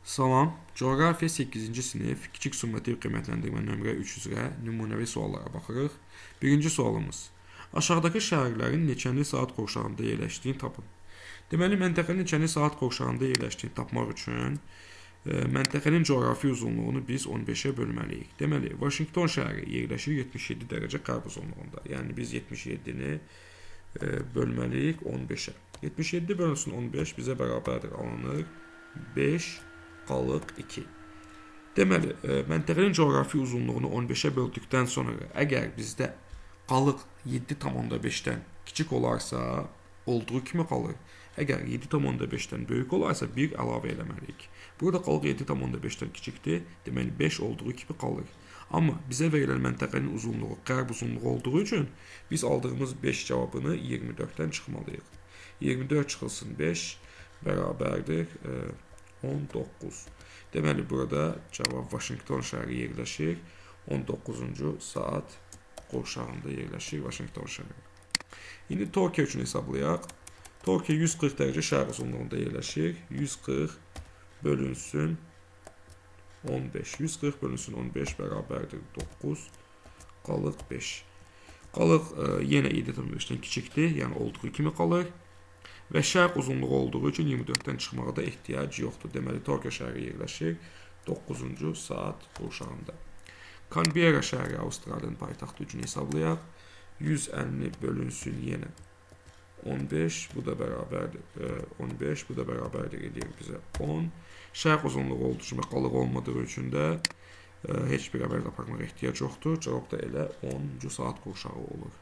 Salam. Coğrafiya 8-ci sinif kiçik summativ qiymətləndirmə nömrə 3 üzrə nümunəvi suallara baxırıq. Birinci sualımız. Aşağıdakı şəhərlərin neçənli saat qovşağında yerləşdiyini tapın. Deməli, məntəqənin neçənli saat qovşağında yerləşdiyini tapmaq üçün məntəqənin coğrafi uzunluğunu biz 15-ə bölməliyik. Deməli, Vaşinqton şəhəri yerləşir 77 dərəcə qərb uzunluğunda. Yəni, biz 77-ni bölməliyik 15-ə. 77 bölünsün 15 bizə bərabərdir, alınır 5 qalıq 2. Deməli, məntəqənin coğrafi uzunluğunu 15-ə böldükdən sonra əgər bizdə qalıq 7,5-dən kiçik olarsa, olduğu kimi qalır. Əgər 7,5-dən böyük olarsa, 1 əlavə eləməliyik. Burada qalıq 7,5-dən kiçikdir, deməli 5 olduğu kimi qalır. Amma bizə verilən məntəqənin uzunluğu qərb uzunluğu olduğu üçün biz aldığımız 5 cavabını 24-dən çıxmalıyıq. 24 çıxılsın 5 bərabərdir 19. Deməli, burada cavab Vaşinqton şəhəri yerləşir. 19-cu saat qovşağında yerləşir Vaşinqton şəhəri. İndi Tokyo üçün hesablayaq. Tokyo 140 dərəcə şərq uzunluğunda yerləşir. 140 bölünsün 15. 140 bölünsün 15 bərabərdir 9 qalıq 5. Qalıq yenə 7,5-dən kiçikdir, yəni olduğu kimi qalır. Və şərq uzunluğu olduğu üçün 24-dən çıxmağa da ehtiyac yoxdur. Deməli, Tokyo şəhəri yerləşir 9-cu saat qovşağında. Canberra şəhəri Avstraliyanın paytaxtı üçün hesablayaq. 150 bölünsün yenə 15, bu da bərabərdir. 15, bu da bərabərdir eləyir bizə 10. Şərq uzunluğu olduğu üçün və qalıq olmadığı üçün də heç bir əvəz aparmağa ehtiyac yoxdur. Cavab da elə 10-cu saat qovşağı olur.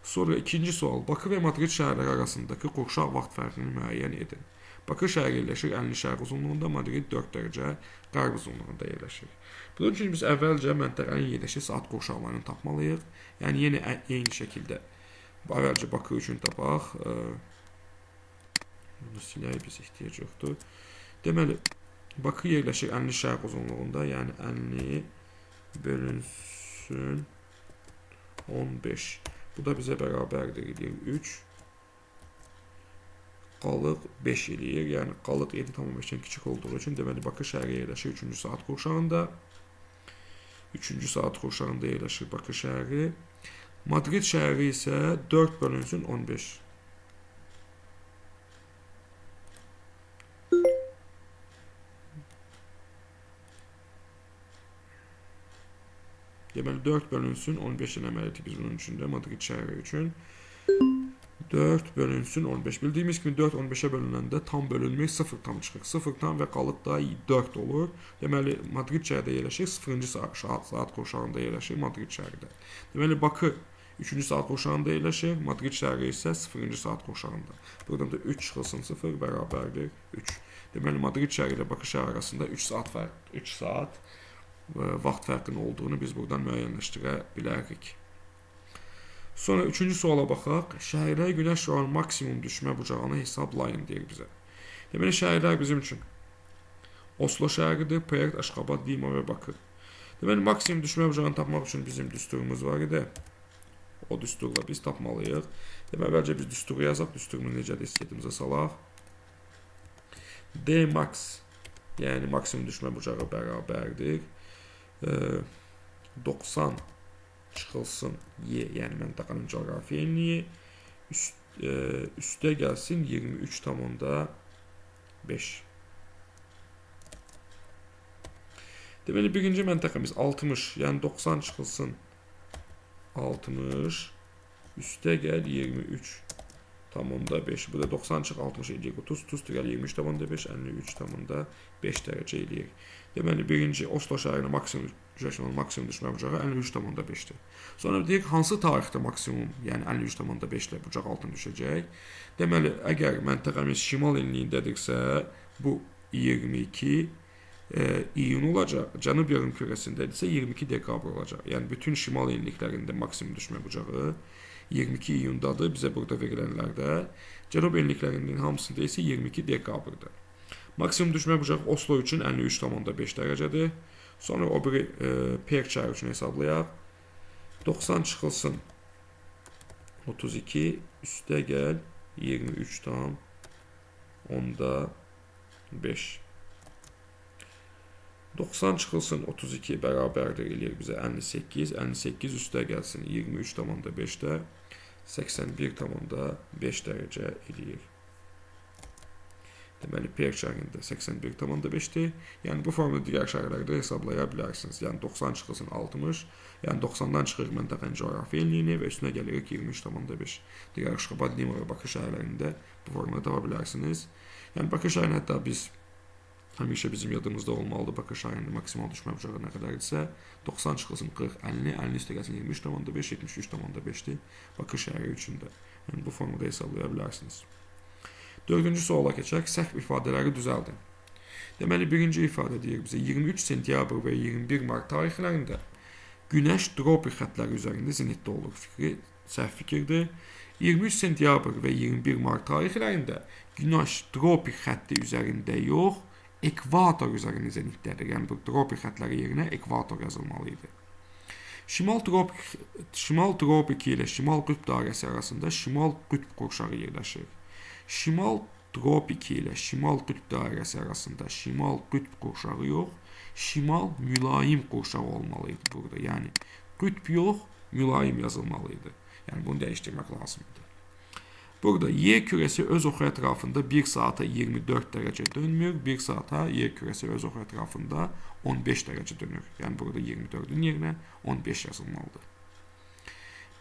Sonra ikinci sual. Bakı və Madrid şəhərləri arasındakı qovşaq vaxt fərqini müəyyən edin. Bakı şəhəri yerləşir 50 şərq uzunluğunda, Madrid 4 dərəcə qərb uzunluğunda yerləşir. Bunun üçün biz əvvəlcə məntəqənin yerləşdiyi saat qovşaqlarını tapmalıyıq. Yəni, yenə eyni şəkildə əvvəlcə Bakı üçün tapaq. Bunu silək, biz ehtiyac yoxdur. Deməli, Bakı yerləşir 50 şərq uzunluğunda, yəni 50 bölünsün 15. Bu da bizə bərabərdir, eləyir 3, qalıq 5 eləyir, yəni qalıq 7,5-dən kiçik olduğu üçün, deməli, Bakı şəhəri yerləşir 3-cü saat qovşağında. 3-cü saat qovşağında yerləşir Bakı şəhəri. Madrid şəhəri isə 4 bölünsün 15. Deməli, 4 bölünsün 15 eləməliyik biz bunun üçün də, Madrid şəhəri üçün. 4 bölünsün 15. Bildiyimiz kimi 4 15-ə bölünəndə tam bölünmür, 0 tam çıxır. 0 tam və qalıq da 4 olur. Deməli, Madrid şəhərdə yerləşir, 0-cı saat qovşağında yerləşir Madrid şəhərdə. Deməli, Bakı 3-cü saat qovşağında yerləşir, Madrid şəhəri isə 0-cı saat qovşağında. Buradan da 3 çıxılsın 0 bərabərdir 3. Deməli, Madrid şəhəri ilə Bakı şəhəri arasında 3 saat fərq, 3 saat vaxt fərqinin olduğunu biz buradan müəyyənləşdirə bilərik. Sonra üçüncü suala baxaq. Şəhərlər günəş şüaının maksimum düşmə bucağını hesablayın deyir bizə. Deməli, şəhərlər bizim üçün Oslo şəhəridir, Perth, Aşqabad, Lima və Bakı. Deməli, maksimum düşmə bucağını tapmaq üçün bizim düsturumuz var idi. O düsturla biz tapmalıyıq. Deməli, əvvəlcə biz düsturu yazaq. Düsturumuzu necədir istədiyimizə salaq. D max, yəni maksimum düşmə bucağı bərabərdir 90 çıxılsın Y, yəni məntəqənin coğrafi enliyi, üstə gəlsin 23,5. Deməli, birinci məntəqəmiz 60, yəni 90 çıxılsın 60, üstə gəl 23,5. Bu da 90 çıx 60 eləyir 30, 30 gəl 23,5, 53,5 dərəcə eləyir. Deməli, birinci Oslo şəhərinin maksimum günəş maksimum düşmə bucağı 53,5-dir. Sonra deyək, hansı tarixdə maksimum, yəni 53,5 ilə bucaq altına düşəcək? Deməli, əgər məntəqəmiz şimal enliyindədirsə, bu 22 iyun olacaq. Cənub yarımkürəsindədirsə 22 dekabr olacaq. Yəni, bütün şimal enliklərində maksimum düşmə bucağı 22 iyundadır bizə burada verilənlərdə. Cənub enliklərinin hamısında isə 22 dekabrdır. Maksimum düşmə bucağı Oslo üçün 53,5 dərəcədir. Sonra o biri Perth şəhəri üçün hesablayaq. 90 çıxılsın 32, üstə gəl 23,5. 90 çıxılsın 32 bərabərdir eləyir bizə 58. 58 üstə gəlsin 23,5-də 81,5 dərəcə eləyir. Deməli, Perk şəhərində 81,5-dir. Yəni, bu formada digər şəhərlərdə hesablaya bilərsiniz. Yəni, 90 çıxılsın 60, yəni 90-dan çıxır məntəqənin coğrafi enliyini və üstünə gəlirik 23,5. Digər Aşqabad, Lima və Bakı şəhərlərində bu formada tapa bilərsiniz. Yəni, Bakı şəhərinin hətta biz həmişə bizim yadımızda olmalıdır. Bakı şəhərinin maksimal düşmə bucağı nə qədərdirsə, 90 çıxılsın 40, 50, 50 üstə gəlsin 23,5, 73,5-dir Bakı şəhəri üçün də. Yəni, bu formada hesablaya bilərsiniz. Dördüncü suala keçək. Səhv ifadələri düzəldin. Deməli, birinci ifadə deyir bizə 23 sentyabr və 21 mart tarixlərində günəş tropik xətləri üzərində zenitdə olur. Fikri səhv fikirdir. 23 sentyabr və 21 mart tarixlərində günəş tropik xətti üzərində yox, ekvator üzərində zenitdədir. Yəni, bu tropik xətləri yerinə ekvator yazılmalı idi. Şimal tropiki ilə şimal qütb dairəsi arasında şimal qütb qurşağı yerləşir. Şimal tropiki ilə şimal qütb dairəsi arasında şimal qütb qurşağı yox, şimal mülayim qurşağı olmalı idi burada. Yəni, qütb yox, mülayim yazılmalı idi. Yəni, bunu dəyişdirmək lazımdır. Burada yer kürəsi öz oxu ətrafında 1 saata 24 dərəcə dönmür, 1 saata yer kürəsi öz oxu ətrafında 15 dərəcə dönür. Yəni, burada 24-ün yerinə 15 yazılmalıdır.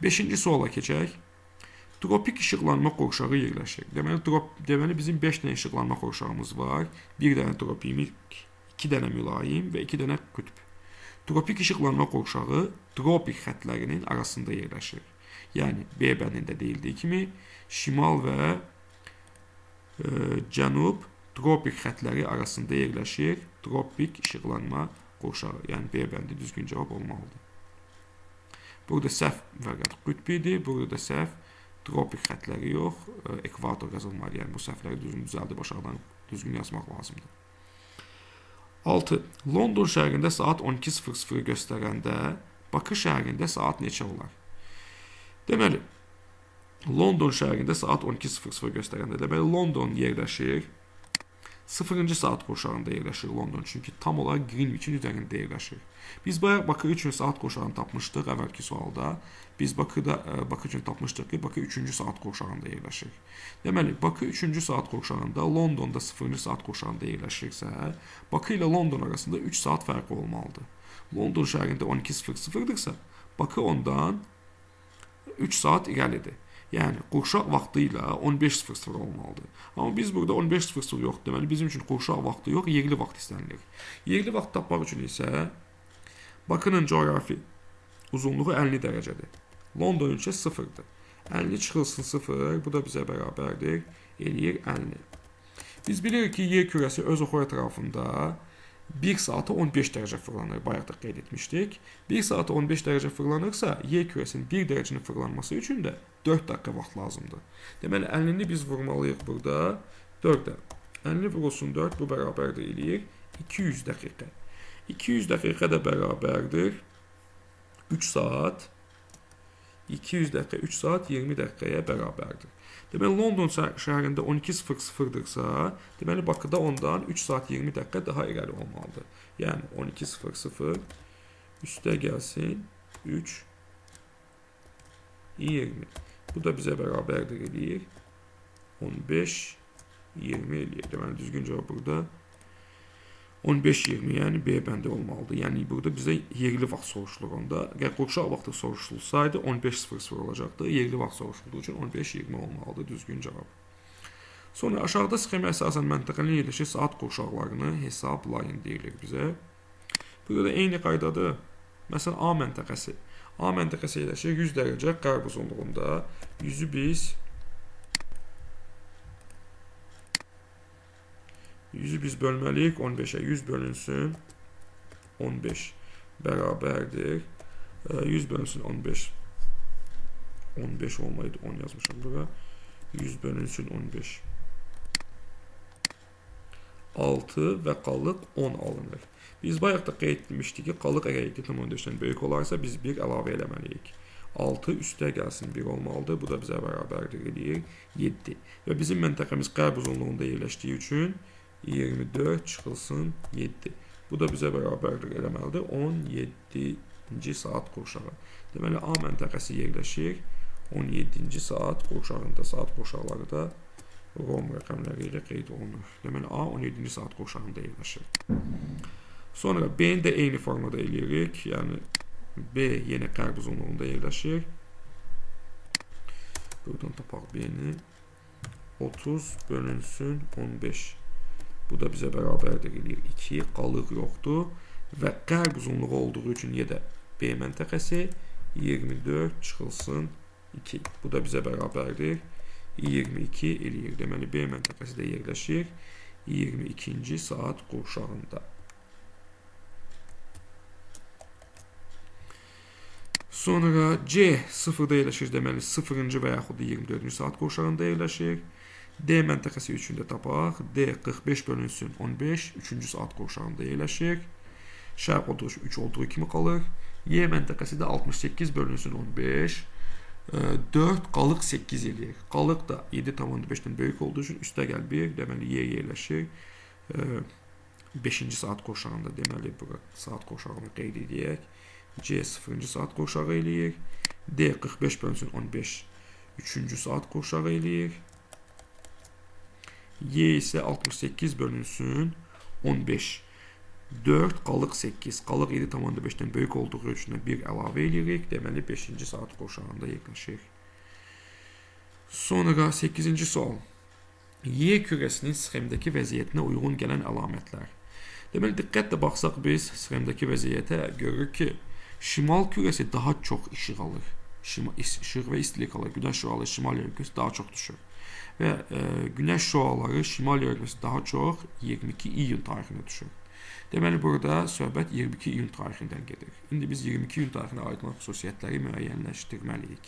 5-ci suala keçək. Tropik işıqlanma qurşağı yerləşir. Deməli bizim 5 dənə işıqlanma qurşağımız var. 1 dənə tropik, 2 dənə mülayim və 2 dənə qütb. Tropik işıqlanma qurşağı tropik xətlərinin arasında yerləşir. Yəni, B bəndində deyildiyi kimi, şimal və cənub tropik xətləri arasında yerləşir tropik işıqlanma qurşağı. Yəni, B bəndi düzgün cavab olmalıdır. Burada səhv fəqət qütb idi, burada da səhv tropik xətləri yox, ekvator yazılmalı. Yəni, bu səhvləri düzgün düzəldib aşağıdan düzgün yazmaq lazımdır. 6. London şəhərində saat 12:00 göstərəndə Bakı şəhərində saat neçə olar? Deməli, London şəhərində saat 12:00 göstərəndə, deməli, London yerləşir 0-cı saat qurşağında yerləşir London, çünki tam olaraq Greenwich-in üzərində yerləşir. Biz bayaq Bakı üçün saat qurşağını tapmışdıq əvvəlki sualda. Biz Bakı üçün tapmışdıq ki, Bakı 3-cü saat qurşağında yerləşir. Deməli, Bakı 3-cü saat qurşağında, Londonda 0-cı saat qurşağında yerləşirsə, Bakı ilə London arasında 3 saat fərqi olmalıdır. London şəhərində 12:00-dırsa, Bakı ondan 3 saat irəlidir. Yəni, qurşaq vaxtı ilə 15:00 olmalıdır. Amma biz burada 15:00 yoxdur. Deməli, bizim üçün qurşaq vaxtı yox, yerli vaxt istənilir. Yerli vaxt tapmaq üçün isə Bakının coğrafi uzunluğu 50 dərəcədir. London üçün 0-dır. 50 çıxılsın 0, bu da bizə bərabərdir, eləyir 50. Biz bilirik ki, yer kürəsi öz oxu ətrafında 1 saata 15 dərəcə fırlanır. Bayaq da qeyd etmişdik. 1 saata 15 dərəcə fırlanırsa, yer kürəsinin 1 dərəcənin fırlanması üçün də 4 dəqiqə vaxt lazımdır. Deməli, 50-ni biz vurmalıyıq burada 4-ə. 50 vurulsun 4, bu bərabərdir eləyir 200 dəqiqə. 200 dəqiqə də bərabərdir 3 saat. 200 dəqiqə 3 saat 20 dəqiqəyə bərabərdir. Deməli, London şəhərində 12:00-dırsa, deməli, Bakıda ondan 3 saat 20 dəqiqə daha irəli olmalıdır. Yəni, 12:00 üstə gəlsin 3:20. Bu da bizə bərabərdir eləyir. 15:20 eləyir. Deməli, düzgün cavab burada 15:20, yəni B bəndi olmalıdır. Yəni, burada bizə yerli vaxt soruşulur onda. Əgər qurşaq vaxtı soruşulsaydı 15:00 olacaqdı. Yerli vaxt soruşulduğu üçün 15:20 olmalıdır düzgün cavab. Sonra aşağıda sxemə əsasən məntəqənin yerləşir saat qurşaqlarını hesablayın deyilir bizə. Burada da eyni qaydadır. Məsələn, A məntəqəsi. A məntəqəsi yerləşir 100 dərəcə qərb uzunluğunda. 100-ü biz 100-ü biz bölməliyik 15-ə. 100 bölünsün 15 bərabərdir. 100 bölünsün 15. 15 olmaydı, 10 yazmışam bura. 100 bölünsün 15. 6 və qalıq 10 alınır. Biz bayaq da qeyd etmişdik ki, qalıq əgər 7,5-dən böyük olarsa, biz 1 əlavə eləməliyik. 6 üstə gəlsin 1 olmalıdır. Bu da bizə bərabərdir eləyir 7. Və bizim məntəqəmiz qərb uzunluğunda yerləşdiyi üçün 24 çıxılsın 7. Bu da bizə bərabərdir eləməlidir 17-ci saat qurşağı. Deməli, A məntəqəsi yerləşir 17-ci saat qurşağında. Saat qurşaqları da Rom rəqəmləri ilə qeyd olunur. Deməli, A 17-ci saat qurşağında yerləşir. Sonra B-ni də eyni formada eləyirik. Yəni, B yenə qərb uzunluğunda yerləşir. Buradan tapaq B-ni. 30 bölünsün 15. Bu da bizə bərabərdir eləyir 2, qalıq yoxdur və qərb uzunluğu olduğu üçün yenə də B məntəqəsi 24 çıxılsın 2. Bu da bizə bərabərdir 22 eləyir. Deməli, B məntəqəsi də yerləşir 22-ci saat qurşağında. Sonra C 0-da yerləşir, deməli 0-cı və yaxud da 24-cü saat qurşağında yerləşir. D məntəqəsi üçün də tapaq. D 45 bölünsün 15, 3-cü saat qurşağında yerləşir. Şərq olduğu üçün 3 olduğu kimi qalır. Y məntəqəsi də 68 bölünsün 15, 4 qalıq 8 eləyir. Qalıq da 7,5-dən böyük olduğu üçün üstə gəl 1, deməli Y yerləşir. 5-ci saat qurşağında, deməli bura saat qurşağını qeyd edək. C 0-cı saat qurşağı eləyir. D 45 bölünsün 15, 3-cü saat qurşağı eləyir. Y isə 68 bölünsün 15. 4 qalıq 8. Qalıq 7,5-dən böyük olduğu üçün 1 əlavə eləyirik. Deməli 5-ci saat qurşağında yerləşir. Sonra 8-ci sual. Y kürəsinin sxemdəki vəziyyətinə uyğun gələn əlamətlər. Deməli, diqqətlə baxsaq biz sxemdəki vəziyyətə görürük ki, şimal kürəsi daha çox işıq alır. İşıq və istilik alır. Günəş şüaları şimal yarımkürəsi daha çox düşür. Və günəş şüaları şimal yarımkürəsi daha çox 22 iyun tarixində düşür. Deməli, burada söhbət 22 iyun tarixindən gedir. İndi biz 22 iyun tarixinə aid olan xüsusiyyətləri müəyyənləşdirməliyik.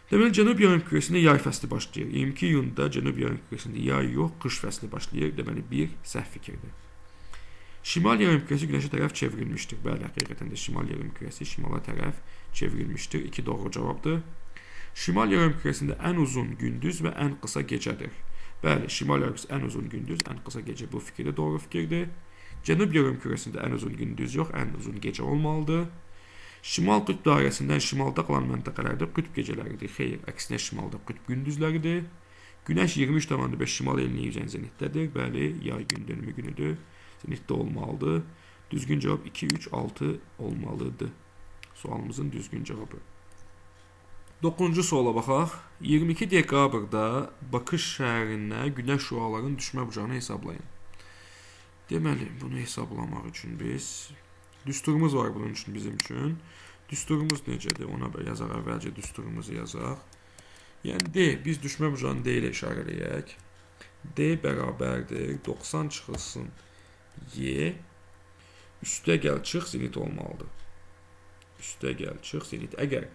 Deməli, Cənub yarımkürəsində yay fəsli başlayır. 22 iyunda Cənub yarımkürəsində yay yox, qış fəsli başlayır. Deməli, bir səhv fikirdir. Şimal yarımkürəsi günəşə tərəf çevrilmişdir. Bəli, həqiqətən də şimal yarımkürəsi şimala tərəf çevrilmişdir. 2 doğru cavabdır. Şimal yarımkürəsində ən uzun gündüz və ən qısa gecədir. Bəli, şimal yarımkürəsi ən uzun gündüz, ən qısa gecə, bu fikir də doğru fikirdir. Cənub yarımkürəsində ən uzun gündüz yox, ən uzun gecə olmalıdır. Şimal qütb dairəsindən şimalda qalan məntəqələrdə qütb gecələridir. Xeyr, əksinə şimalda qütb gündüzləridir. Günəş 23,5 şimal enliyi üzərində zenitdədir. Bəli, yay gün dönümü günüdür. Zenitdə olmalıdır. Düzgün cavab 2, 3, 6 olmalıdır. Sualımızın düzgün cavabı. 9-cu suala baxaq. 22 dekabrda Bakı şəhərinə günəş şüalarının düşmə bucağını hesablayın. Deməli, bunu hesablamaq üçün biz düsturumuz var bunun üçün bizim üçün. Düsturumuz necədir? Ona yazaq, əvvəlcə düsturumuzu yazaq. Yəni D, biz düşmə bucağını D ilə işarələyək. D bərabərdir 90 çıxılsın Y, üstə gəl çıx zenit olmalıdır. Üstə gəl çıx zenit. Əgər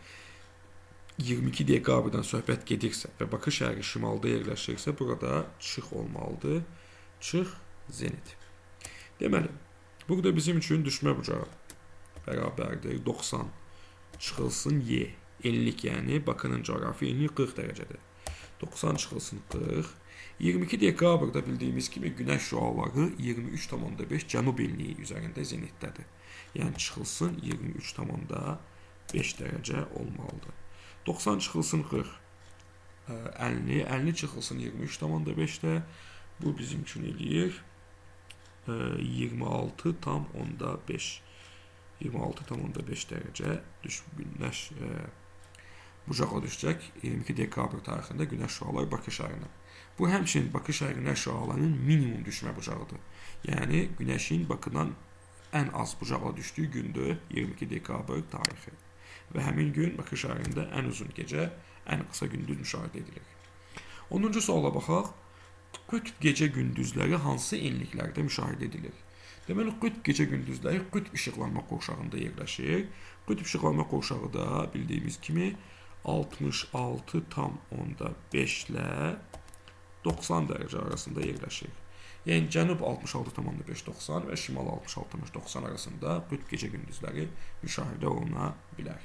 22 dekabrdan söhbət gedirsə və Bakı şəhəri şimalda yerləşirsə, burada çıx olmalıdır. Çıx zenit. Deməli, burada bizim üçün düşmə bucağı bərabərdir 90 çıxılsın Y. Enlik, yəni Bakının coğrafi enliyi 40 dərəcədir. 90 çıxılsın 40. 22 dekabrda bildiyimiz kimi günəş şüaları 23,5 cənub enliyi üzərində zenitdədir. Yəni çıxılsın 23,5 dərəcə olmalıdır. 90 çıxılsın 40. 50, 50 çıxılsın 23,5-də. Bu bizim üçün eləyir 26,5. 26,5 dərəcə günəş bucağa düşəcək 22 dekabr tarixində günəş şüaları Bakı şəhərinə. Bu həmçinin Bakı şəhərinə şüalarının minimum düşmə bucağıdır. Yəni günəşin Bakıdan ən az bucaqla düşdüyü gündür 22 dekabr tarixi. Və həmin gün Bakı şəhərində ən uzun gecə, ən qısa gündüz müşahidə edilir. 10-cu suala baxaq. Qütb gecə gündüzləri hansı enliklərdə müşahidə edilir? Deməli, qütb gecə gündüzləri qütb işıqlanma qovşağında yerləşir. Qütb işıqlanma qovşağı da bildiyimiz kimi 66,5 ilə 90 dərəcə arasında yerləşir. Yəni cənub 66,5-90 və şimal 66,90 arasında qütb gecə gündüzləri müşahidə oluna bilər.